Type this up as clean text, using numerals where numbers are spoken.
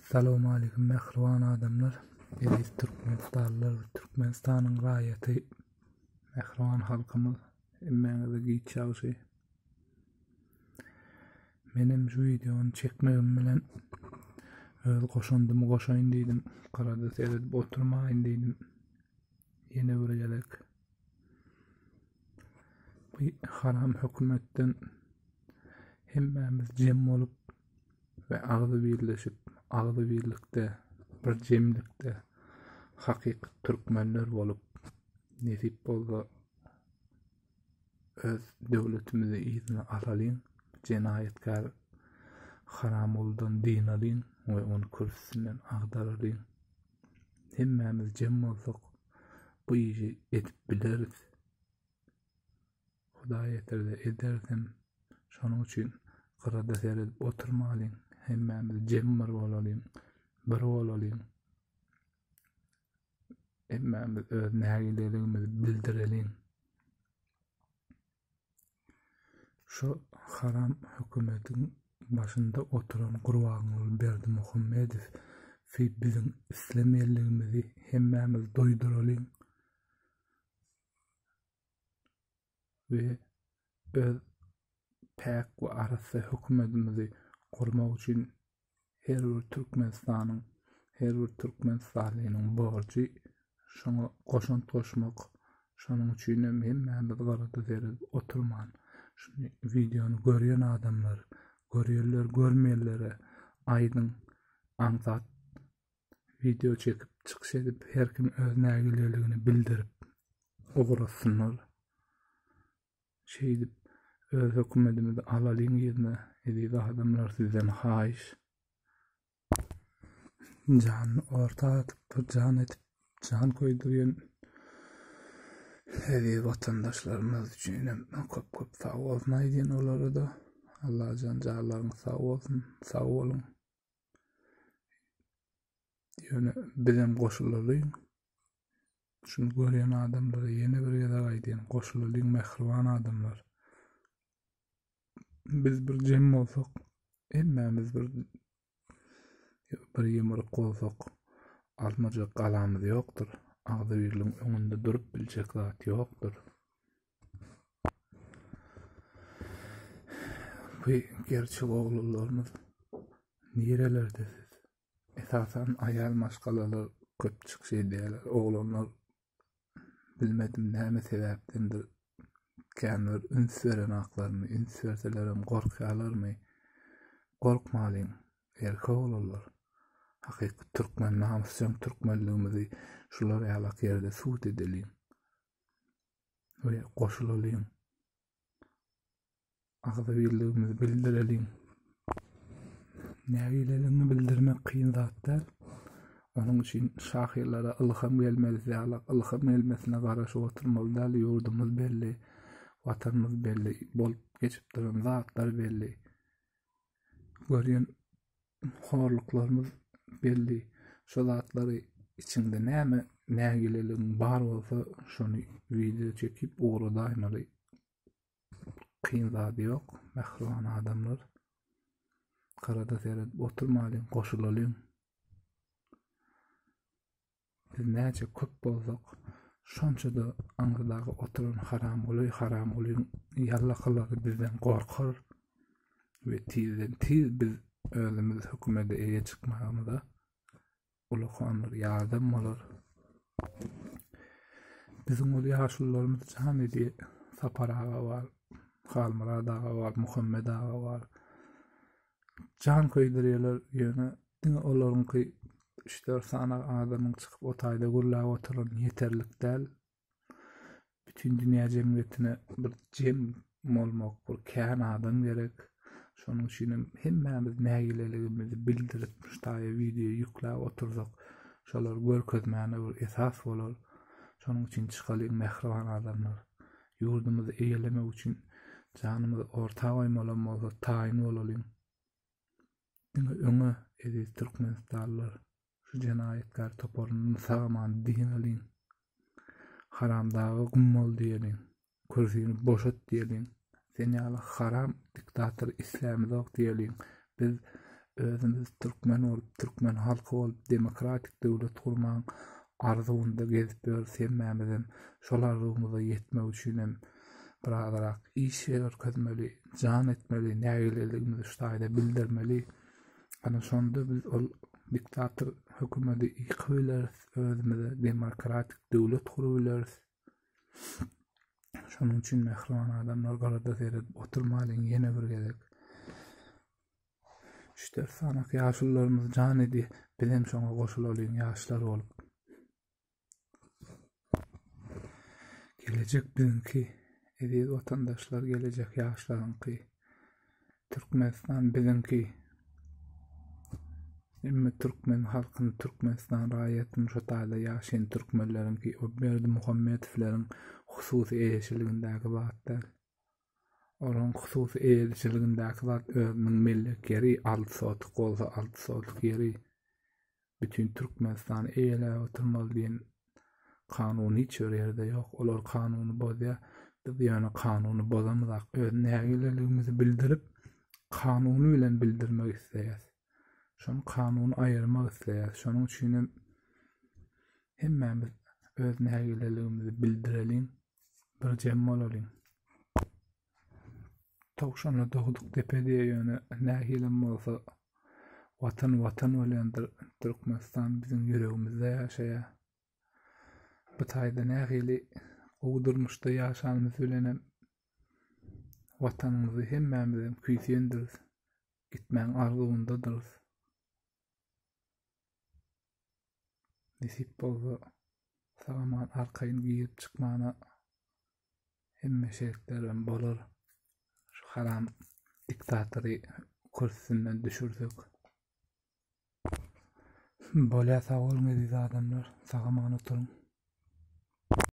Salowmaleýkim mähriban adamlar, eziz türkmenistanlylar we Türkmenistanyň raýaty, mähriban halkymyz, hemmäňize giç ýagşy. Menem şu wideony çekmegim bilen öz goşandymy goşaýyn diýdim, gyrada seredip oturmaýyn diýdim. Ýene bir gezek bu haram hökümetden hemmämiz jem bolup we agzybirleşip, agzybirlikde, bir jemlikde hakyky türkmenler bolup, nesip bolsa öz döwletimizi yzyna alalyň, jenaýatkär Haramguldan dynalyň we ony kürsüsinden agdaralyň. Hemmämiz jem bolsak, bu işi edip bileris. Hudaý ýetirse ederisem. Şonuň üçin gyrada seredip oturmalyň. Hemmämiz jem bir bolalyň, bir bolalyň. Hemmämiz öz nägileligimizi bildireliň. Şu haram hökümetiň başynda oturan Gurbanguly Berdimuhamedowy biziň islemeýänligimizi hemmämiz duýduralyň. We öz päk we arassa hökümetimizi gurmak üçin her bir Türkmenistanyň, her bir türkmenistanlynyň borjy şoňa goşant goşmak. Şonuň üçin hem hemmämiz gyrada seredip oturman, şuny wideony görýän adamlar, görýänler görmeýänlere aýdyň, aňsat Wideo çekip çykyş edip her kim öz nägileligini bildirip ugratsynlar. Şeýdip öz hökümetimizi alalyň yzyna eziz adamlar sizden haýyş. Janyny orta atyp bir jan edip jan köýdürýän eziz watandaşlarymyz üçin hem köp köp sag bolsun aýdýan olara-da. Allajan janlaryňyz sag bolsun sag boluň. Ýöne bizem goşulalyň. Şuny görýän adamlara ýene bir gezek aýdýan, goşulalyň mähriban adamlar. Biz bir jem bolsak, hemmämiz bir bir ýumruk bolsak, almajak galamyz ýokdur. Agzybirligiň öňünde durup biljek zat ýokdur. Bu gerçek oglanlarymyz nirelerde siz? Esasan aýal maşgalalar köp çykyş edýärler. Oglanlar bilmedim näme sebäpdendir känbir üns berenaklarmy, üns berselerem gorkýarlarmy? Gorkmalyň, erkek oglanlar. Hakyky türkmen namysjaň türkmenligimizi şular ýalak ýerde subut edeliň. We goşulalyň. Agzybirligimizi bildireliň. Nägileligiňi bildirmek kyn zat däl. Onuň üçin şahyrlara ylham gelmez ýaly, ylham gelmesine garaşyp oturmaly däl. Ýurdumyz belli, Watanymyz belli, bolup geçip duran zatlar belli. Görýän horluklarymyz belli. Şo zatlary içiňde näme nägileligiň bar bolsa, şony wideo çekip ugradaýmaly. Kyn zady ýok, mähriban adamlar. Gyrada seredip oturmalyň, goşulalyň. Biz näçe köp bolsak, şonça-da aňyrdaky oturan Haramguly, Haramgulyň ýallakylary bizden gorkar we tizden-tiz biz özümiz hökümete eýe çykmagymyza ullakan bir ýardam bolar. Biziň ol ýaşulularymyz jan edýär. Sapar aga bar, Halmyrat aga bar, Muhammet aga bar. Jan köýdürýärler, ýöne diňe olaryňky üç-dört sany adamyň çykyp o taýda gürläp oturan ýeterlik däl. Bütin dünýä jemgyýetine bir jem bolmak, bir kän adam gerek. Şonuň üçin hem hemmämiz nägileligimizi bildirip, şu taýa wideo ýükläp otursak, şolary görkezmäne bir esas bolar. Şonuň üçin çykalyň mähriban adamlar. Ýurdumyzy eýelemek üçin janymyzy orta goýmalam bolsa taýyn bolalyň. Diňe öňe eziz türkmenistanlylar. Şu jenaýatkär toparyny sag-aman dynalyň. Haramdaga gum bol diýeliň. Kürsini boşat diýeliň. Sen ýaly haram diktatory islämizok diýeliň. Biz. Özümiz türkmen bolup, türkmen halky bolup demokratik döwlet gurmaň arzuwynda gezip ýörüs hemmämizem. Şol arzuwymyza ýetmek üçinem birazrak iş görkezmeli, jan etmeli, nägileligimizi şu taýda bildirmeli. Ana şonda biz ol diktator hökümeti ýykyp bileris, özümize demokratik döwlet gurup bileris. Şonuň üçin mähriban adamlar gyrada seredip oturmalyň ýene bir gezek. Üç-dört sanak ýaşulularymyz jan edýä, bizem şoňa goşulalyň ýaşlar bolup. Gelejek biziňki, eziz watandaşlar, gelejek ýaşlaryňky. Türkmenistan biziňki. Hemme türkmen halkyny, Türkmenistan raýatyny şo taýda ýaşaýan türkmenleriňki, o Berdimuhamedowlaryň hususy eýeçiligindäki zat däl. Olaryň hususy eýeçiligindäki zat özüniň mellek ýeri, alty sotuk bolsa alty sotuk ýeri. Bütin Türkmenistany eýeläp oturmaly diýen kanun hiç bir ýerde ýok. Olar kanuny bozýar. Biz ýöne kanuny bozamyzak. Öz nägileligimizi bildirip, kanuny bilen bildirmek isleýäs. Şony kanuny aýyrmak isleýäs. Şonuň üçin hem hemmämiz öz nägileligimizi bildireliň. Bir jem bolalyň. Towşanly dogduk depe diýe ýöne nähilem bolsa Watan Watan bolýandyr Türkmenistan biziň ýüregimizde ýaşaýar. Bu taýda nähili gowy durmuşda ýaşanymyz bilenem Watanymyzy hemmämizem küýseýändiris. Gitmäň arzuwyndadyrys. Nesip bolsa sag-aman arkaýyn girip çykmana hemme şertlerem bolar. Şu haram diktatory kürsüsinden düşürsek. Bolýa sag boluň eziz adamlar. Sag-aman oturyň.